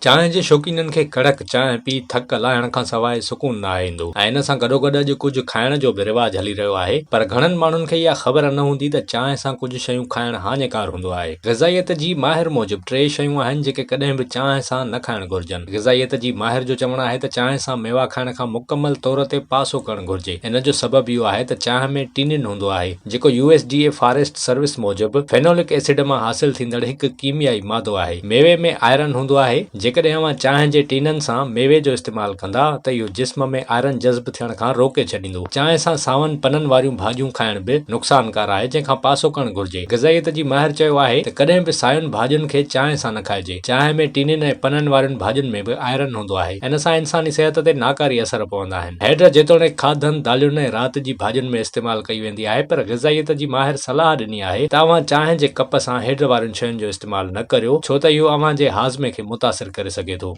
چانهه جي شوقينن کي ڪڙڪ چانهه پي ٿڪ لاهڻ کان سواء سڪون ناهي ايندو ۽ ان سان گڏوگڏ اڄ ڪجهه کائڻ جو به رواج هلي رهيو آهي پر گهڻن ماڻهن کي اها خبر نه هوندي ته چانهه سان ڪجهه شيون کائڻ هاڃيڪار هوندو آهي. غذائيت جي ماهر موجب ٽي شيون آهن جيڪي ڪڏهن به چانهه سان نه کائڻ گهرجن. غذائيت جي ماهر جو چوڻ آهي ته چانهه سان ميوا کائڻ کان مڪمل طور تي پاسو ڪرڻ گهرجي. ان جو سبب اهو آهي ته چانهه ۾ ٽينين هوندو آهي جيڪو U S D A forest service موجب فينولڪ ايسڊ مان حاصل ٿيندڙ هڪ ڪيميائي مادو آهي. ميوي ۾ آئرن هوندو آهي، جيڪڏهن اوهان چانهه جي ٽينن سان ميوي جو استعمال ڪندا ته اهو جسم ۾ آئرن جذب ٿيڻ کان روڪي ڇڏيندو. چانهه سان ساون پنن واريون ڀاڄيون کائڻ به نقصانڪار آهي جنهن کان پاسو ڪرڻ گهرجي. غذائيت جي ماهر چيو آهي ته ڪڏهن به ساين ڀاڄين کي چانهه سان نه کائجي. چانهه ۾ ٽينن ۽ پنن وارين ڀاڄين ۾ به آئرن هوندو آهي. ان سان انساني صحت تي ناڪاري اثر پوندا آهن. هيڊ جيتوڻيڪ کاڌن، دالين ۽ رات جي ڀاڄين ۾ استعمال ڪئي ويندي آهي پر غذائيت جي ماهر صلاح ڏني آهي ته اوهان چانهه جي ڪپ سان هيڊ وارين شين جو استعمال نه ڪريو ڇو ته اهو اوهان جي هاضمي کي متاثر ڪري سگهي ٿو.